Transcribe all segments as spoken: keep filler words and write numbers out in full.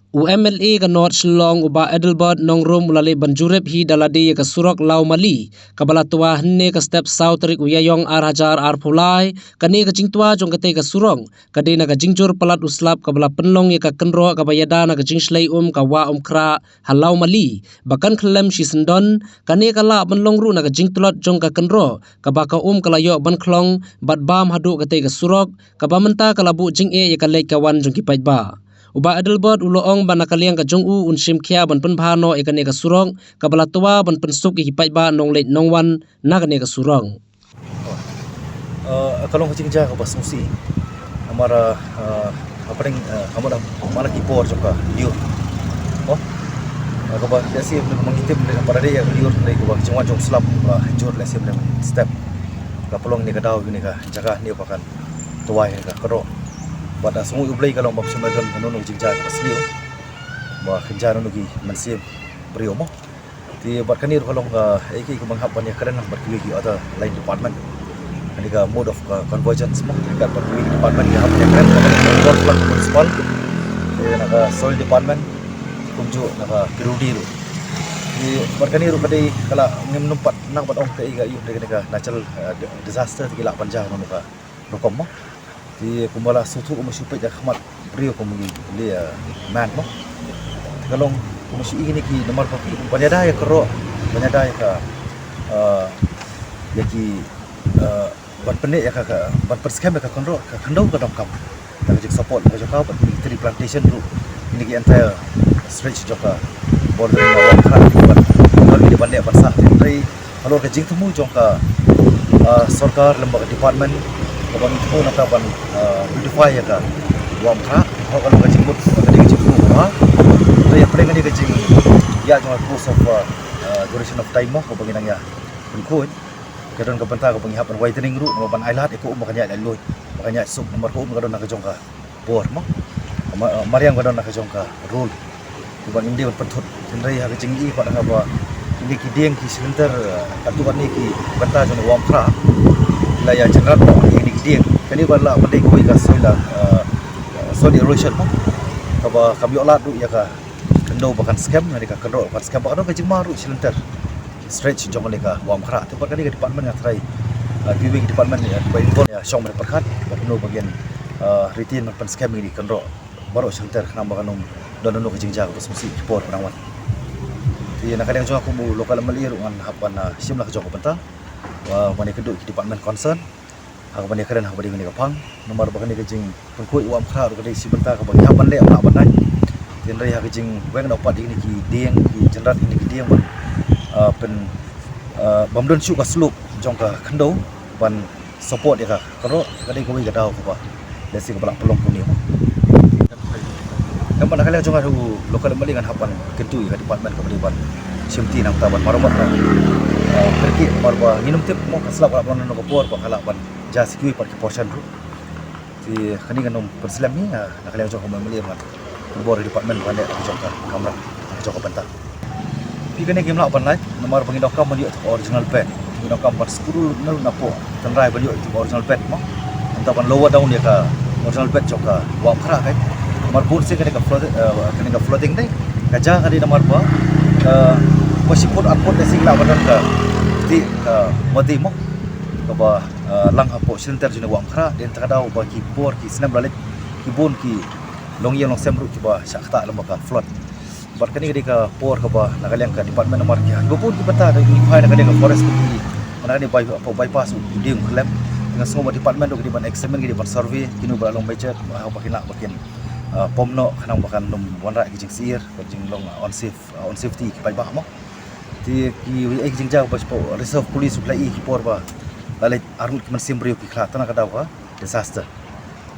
U M L A ka North Shillong, u Bah Adelbert Nongrum, u la leit ban jurip hi da lade ïa ka surok Lawmali kaba la twa hynne ka step saw tarik u Ïaïong ar hajar arphew lai. Kane ka jingtwa jong katei ka surok ka dei na ka jingjur palat u slap kaba la pynlong ïa ka kynroh kaba ïada na ka jingshlei um ka Wah Umkhrah ha Lawmali ba kan khyllem shisyndon. Kane ka lah ban long ruh na ka jingtlot jong ka kynroh kaba ka um ka la ïoh ban khlong bad bam haduh katei ka surok, kaba mynta ka la buh jingeh ïa ka leit ka wan jong ki paidbah. U Bah Adelbert u la ong ba na ka liang ka jong u un shim khia ban pynbha noh ïa kane ka surok kaba la twa ban pynsuk ïa ki paidbah nongleit nongwan na kane ka surok. Eh, ka long ka jingjia kaba sngewsih. Namar, eh, hapdeng, eh, ka mut, eh, man la ki por jong ka lyiur. Oh. Eh, kaba lehse mynta ka mang ki tip mynta ka para dei ïa ka lyiur, dei kaba jingwan jong u slap ba jur lehse mynta step. Ka pynlong ïa kane ka daw, ïa kane ka jaka, ïa ba kan twa ïa ka kynroh. Bad, eh, sngew U Blei ka long ba ym shym la don kano kano ka jingjia kaba sniew ba kynjah kano kano ki mynsiem briew mo. Te bad kane ruh ka long ka, eh, kaei kaei kaba ngi hap ban ïakren bad kiwei ki other line department. Kane ka mode of, uh, convergence mo, kane ka bad kiwei ki department ngi hap ban ïakren, na ka Municipal, eh, na ka Soil Department, kumjuh na ka P W D ruh. Te bad kane ruh ka dei ka la, ngim nym pat nang ban ong kaei kaei, ïa kane ka natural, uh, di-, disaster te ki lah ban jia kano kano ka rukom mo. Te kumba la sngewthuh kumba shu peit ha khmat briew kumba ngi leh, eh, man mo. Te ka long kumba shu i kine ki namar ba ki ban ïada ïa ka kynroh, ban ïada ïa ka, eh, ïa ki, eh, ban pyneh ïa ka, ka, ban pynskhem ïa ka kynroh, ka khyndew ka donkam. Da ka jingsupport ka jong ka bad kine ki tree plantation ruh, kine ki entire stretch jong ka border ïa ka Wah Umkhrah, ban, ban leh ban sah, hynrei halor ka jingthmu jong ka, ah, sorkar lem bad ka department kaba ngi thmu nangta ban, ah, beautify ïa ka Wah Umkhrah. Hynrei ka long ka jingmut, ka dei ka jingthmu kaba bha. Hynrei hapdeng kane ka jingïaid jong ka course of, ah, ah, duration of time mo, kaba ngi nang ïa pynkhuid, ka don ka bynta kaba ngi hap ban widening ruh, namar ban ailad ïa ka um ba kan ïaid laitluid, ba kan ïaid suk, namar ka um ka don ha ka jong ka bor mo. Ka ma-, mariang ka don ha ka jong ka rule. Te ba ngim dei ban pynthut. Hynrei ha ka jingïohi pat ha kaba kine ki dieng ki shilynter, eh, katto katne ki bynta jong ka Wah Umkhrah, la ïa jynrat noh ïa kine ki dieng. Kane ba lah ban dei kawei ka soil, eh, soil erosion mo, kaba kam ïoh lad ruh ïa ka khyndew ba kan skhem, lane ka kynroh ba kan skhem, ba ka don ka jingma ruh shilynter stretch jong kane ka Wah Umkhrah. Te bad kane ka department nga tharai, ah, kiwei ki department, ah, ba involve, ah, shong ban pyrkhat ba kumno ba ngin, ah, retain ban pynskhem ïa kine ki kynroh baroh shilynter khnang ba kan ym don kano ka jingjia kaba sngewsih ki por ba nang wan. Te na ka liang jong nga kum u local M L A ruh ngan hap ban, ah, shim la ka jong ka bynta, ah, ban ïakynduh ïa ki department concern ha kaba ngi kren ha kaba dei kane ka phang, namar ba kane ka jingpynkhuid Wah Umkhrah ruh ka dei shi bynta kaba ngi hap ban leh, hap ban nang. Hynrei ha ka jingweng noh pat ïa kine ki dieng, ki jynrat ïa kine ki dieng ban, ah, pyn, ah, bym don shuh ka slope jong ka khyndew ban support ïa ka kynroh, ka dei kawei ka daw kaba lehse kaba lah pynlong kumne mo. Namar na ka liang jong nga u local M L A ngan hap ban kyntu ïa ka department kaba dei ban shimti nangta ban maramot na, ah, kyrkieh, namar ba ngim tip mo ka slap ka lah pynlong na ka por ba ka lah ban jia sha kiwei pat ki portion ruh. Te kane ngan ym pynslem hi, ah, na ka liang jong ka M L A ngan pynbor ïa ka department ban leh ka jong ka kamram, ka jong ka bynta. Phi, kane ngim lah ban lait namar ba ngi donkam ban ïoh ïa ka original bed. Ngi donkam ban screw na, napoh tynrai ban ïoh ïa ka original bed mo. Nangta ban lower down ïa ka original bed jong ka Wah Umkhrah kai. Namar bun sien kane ka flood, eh, kane ka flooding dei ka jia ka dei namar ba, eh, ba shi phut ar phut dei sien lah ban don ka, dei ka wadi mo, kaba, eh, lang hapoh shilynter jong ka Wah Umkhrah. Dei na kata ka daw ba ki por ki snem ba la leit ki bun ki longïing longsem ruh kiba shah ktah lem bad ka flood. Bad kane ka dei ka por kaba na ka liang ka department namar ki ha kiba bun ki bynta da ki phai na ka liang ka forest, ki na ka liang by, bypass u dei u khlem. Nga sngew ba department ruh ki dei ban examine, ki dei ban survey kino ba la long major, ha ba kin lah ba kin, ah, pom noh khnang ba kan ym wanrah ki jingsyier, ka jinglong, ah, unsafe, ah, unsafety ki paidbah mo. Te kiwei ki jingjia ba shu reserve police u la i ki por ba la leit arngut ki mynsiem briew ki khlad tang na ka daw ka disaster.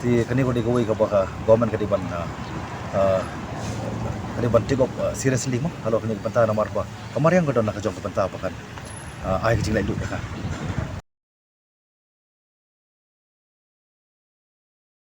Te kane ka dei kawei kaba ka government ka dei ban, ah, ah, ka dei ban take up, ah, seriously mo halor kane ka bynta namar ba ka mariang ka don na ka jong ka bynta ba kan, ah, ai ka jinglaitluid ïa ka.